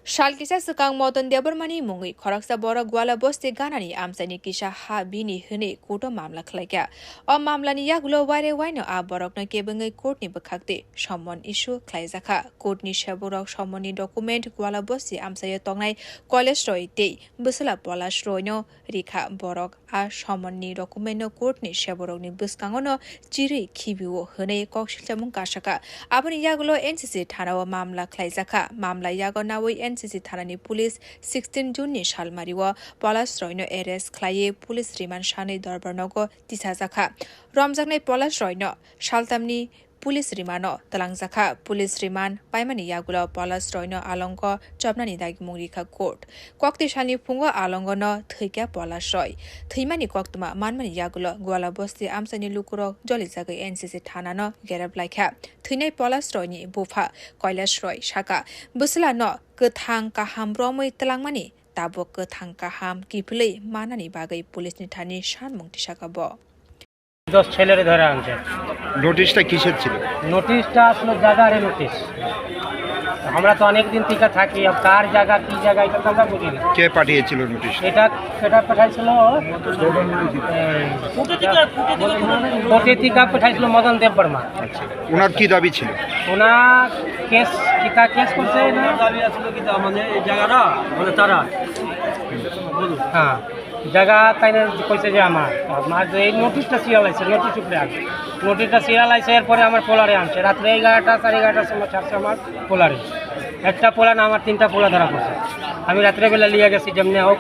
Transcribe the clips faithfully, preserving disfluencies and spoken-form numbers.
Sal kisa swkang Moton Debbarmani mungwi khoroksa borok Gwala bosti ganani amchaini kisa ha bini hwnwi court-o mamla khlaikha. O mamlani yagulo waire waino a borokno kebengwi court-ni bwkhakti summon issue khlaijakha. Court-ni seborok summon-ni document Gwala bosti amchaio tongnai Kailash Roy tei bwsla Palash Roy-no rikha. Borok a summon-ni document-no court-ni seborokni bwskango no chirwi khibio hwnwi kok silchamung kasakha. Aboni yagulo N C C thana-o mamla khlaijakha. Mamla yago naui N C C thanani police sixteen June-ni salmario Palash Roy-no arrest khlaiwi police remand sanwi dorbar nogo tisajakha. Romjaknai Palash Roy-no saltamni police remand-o twlangjakha. Police remand paimani yagulo Palash Roy-no alongo chopnani dagimung rikha court. Kokti salni phungo alongono thwikha Palash Roy. Thwimani koktwma manmani yagulo Gwala bosti amchaini lukurok jolijagwi N C C thanano gerep laikha. Thwinai Palash Roy-ni bupha Kailash Roy saka, bwsla no kwthang kaham romwi twlangmani, tabuk kwthang kaham kiphilwi manani bagwi police-ni thani sanmung tisaka bo. দশ ছেলেরে ধরে আনছে। নোটিশটা কিসের ছিল? নোটিশটা আসলে জায়গার নোটিশ। আমরা তো অনেক দিন থেকে থাকি, আর কার জায়গা, কি জায়গা, এটা তো আমরা বুঝি না। কে পাঠিয়েছিল নোটিশ? এটা, এটা পাঠাইছিল, এই, কোথা থেকে, কোথা থেকে পাঠাইছিল? কোথা থেকে পাঠাইছিল? মদন দেব বর্মা। আচ্ছা, ওনার কি দাবি ছিল? ওনার কেস, কিতা কেস করছে না? দাবি আসলে কিতা, মানে, এই জায়গাটা, মানে, তারা। হ্যাঁ, জায়গা তাই না কইছে যে আমার, আমার যে এই নোটিশটা সিরিয়াল আছে, নোটিশ উপরে আছে, নোটিশটা সিরিয়াল আছে, এরপরে আমার পোলারে আনছে। রাত্রে এগারোটা, সাড়ে এগারোটার সময় ছাড়ছে আমার পোলারে। একটা পোলা না, আমার তিনটা পোলা ধরা পড়ছে। আমি রাত্রেবেলা লিয়ে গেছি, যেমনি হোক,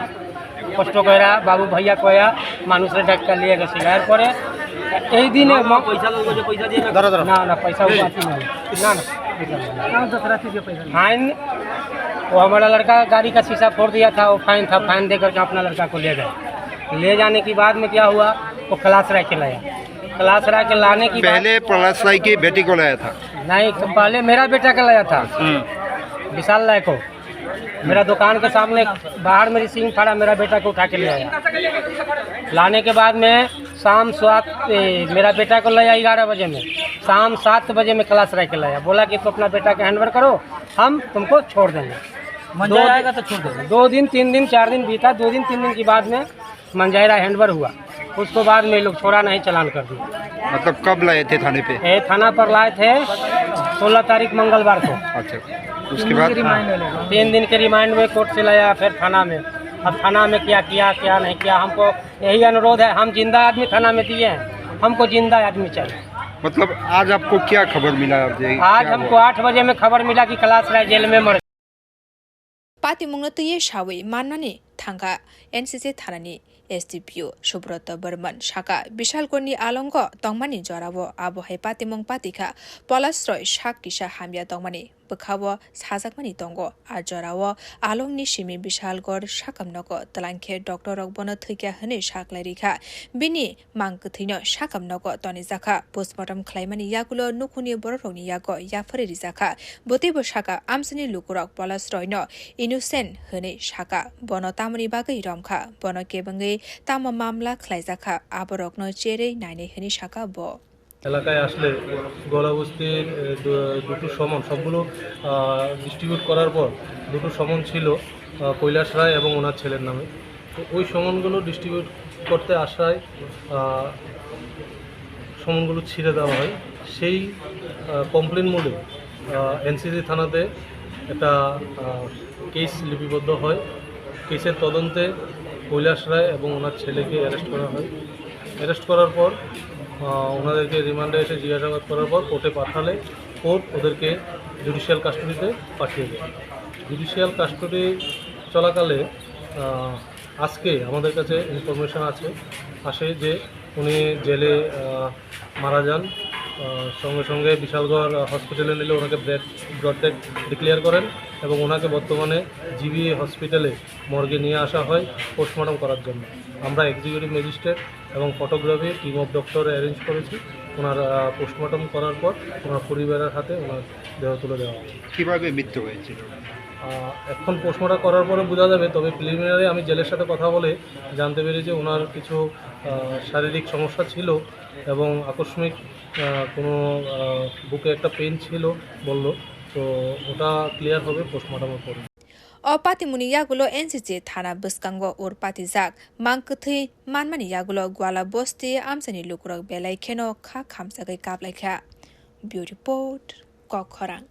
কষ্ট কইরা, বাবু ভাইয়া কইয়া, মানুষের ডাক্তার লিয়ে গেছি। এরপরে এই দিনে ম- পয়সা লোক যে পয়সা দিয়ে না। ধরো, ধরো। না, না, পয়সা এই। বাকি নাই। না, না, পয়সা নাই। ফাইন, वो हमारा लड़का गाड़ी का शीशा फोड़ दिया था, वो फाइन था, फाइन दे करके अपना लड़का को ले गए। ले जाने के बाद में क्या हुआ, वो क्लास रह के लाया, क्लास रह के लाने के बाद पहले पलाश राय की बेटी को लाया था। नहीं, तो पहले मेरा बेटा का लाया था, हम्म। विशाल राय को। मेरा दुकान के सामने बाहर मेरी सिंह खड़ा, मेरा बेटा को उठा के ले आया। लाने के बाद में शाम सात, ए, मेरा बेटा को लाया ग्यारह बजे में, शाम सात बजे में क्लास रह के लाया, बोला कि "तुम अपना बेटा को हैंडओवर करो, हम तुमको छोड़ देंगे।" मंजाई दो आएगा तो छोड़ देंगे। दो दिन, तीन दिन, चार दिन बीता, दो दिन, तीन दिन के बाद में मंजायरा हैंडओवर हुआ, उसको बाद में ये लोग छोड़ा नहीं, चालान कर दिया। मतलब कब लाए थे थाने पे? ए, थाना पर लाए थे सोलह तारीख मंगलवार को। अच्छा, उसके बाद? हाँ, तीन दिन के रिमांड में कोर्ट से लाया, फिर थाना में। अब थाना में क्या किया, क्या नहीं किया, हमको यही अनुरोध है, हम जिंदा आदमी थाना में दिए हैं, हमको जिंदा आदमी चाहिए। मतलब आज आपको क्या खबर मिला? आप ये आज क्या हमको हुआ? आठ बजे में खबर मिला कि कैलाश राय जेल में मर Patimungno twiwi sawi mannani thangkha N C C thanani S D P O Subroto Barman saka, Bishalgorni alongo tongmani jorao abo hai patimung patikha, Polasroi sak kisa hamya tongmani bwkhao sajakmani tongo. A jorao alongni simi Bishalgor sakamnogo twlangkhe doctor rok bono thwikha hwnwi saklai rikha. Bini mang kwthwino sakam nogo tonijakha. Postmortem khlaimani yagulo nukhungni borokrokni yago yapharwi rijakha. Bo teibo sakha, amchaini lukurok Polasroino innocent hwnwi sakha. Bono tamoni bagwi romkha? Bono kebengwi tamo mamla khlaijakha? Aborokno cherwi nainai hwnwi sakha bo. এলাকায় আসলে গোয়ালা বস্তির, এ, দু-, দুটো সমন, সবগুলো, আহ, ডিস্ট্রিবিউট করার পর দুটো সমন ছিল, আহ, কৈলাস রায় এবং ওনার ছেলের নামে। তো ওই সমনগুলো ডিস্ট্রিবিউট করতে আসায়, আহ, সমনগুলো ছিঁড়ে দেওয়া হয়। সেই, আহ, কমপ্লেন মোডে, আহ, এনসিসি থানাতে একটা, আহ, কেস লিপিবদ্ধ হয়। কেসের তদন্তে কৈলাস রায় এবং ওনার ছেলেকে অ্যারেস্ট করা হয়। অ্যারেস্ট করার পর, আহ, ওনাদেরকে রিমান্ডে এসে জিজ্ঞাসাবাদ করার পর কোর্টে পাঠালে কোর্ট ওদেরকে জুডিশিয়াল কাস্টডিতে পাঠিয়ে দেয়। জুডিশিয়াল কাস্টডি চলাকালে, আহ, আজকে আমাদের কাছে ইনফরমেশন আছে, আসে যে উনি জেলে, আহ, মারা যান। আহ, সঙ্গে সঙ্গে বিশালগড়, আহ, হসপিটালে নিলে ওনাকে ব্রেড, ব্রড ডেড ডিক্লেয়ার করেন এবং ওনাকে বর্তমানে জিবি হসপিটালে মর্গে নিয়ে আসা হয় পোস্টমর্টম করার জন্য। আমরা এক্সিকিউটিভ ম্যাজিস্ট্রেট এবং photography team of doctor arrange করেছি। ওনার, আহ, পোস্টমর্টম করার পর ওনার পরিবারের হাতে ওনার দেহ তুলে দেওয়া হবে। কিভাবে মৃত্যু হয়েছিল? আহ, এখন পোস্টমর্টম করার পরে বোঝা যাবে, তবে প্রিলিমিনারি আমি জেলের সাথে কথা বলে জানতে পেরেছি ওনার কিছু, আহ, শারীরিক সমস্যা ছিল এবং আকস্মিক, আহ, কোনো, আহ, বুকে একটা পেইন ছিল বলল, তো ওটা ক্লিয়ার হবে পোস্টমর্টমের পরে। O patimungni yagulo N C C thana bwskango ur patijak, mang kwthwi manmani yagulo Gwala bosti amchaini lukurok belai kheno kha khamjagwi kaplaikha. Bureau Report, Kok Khorang.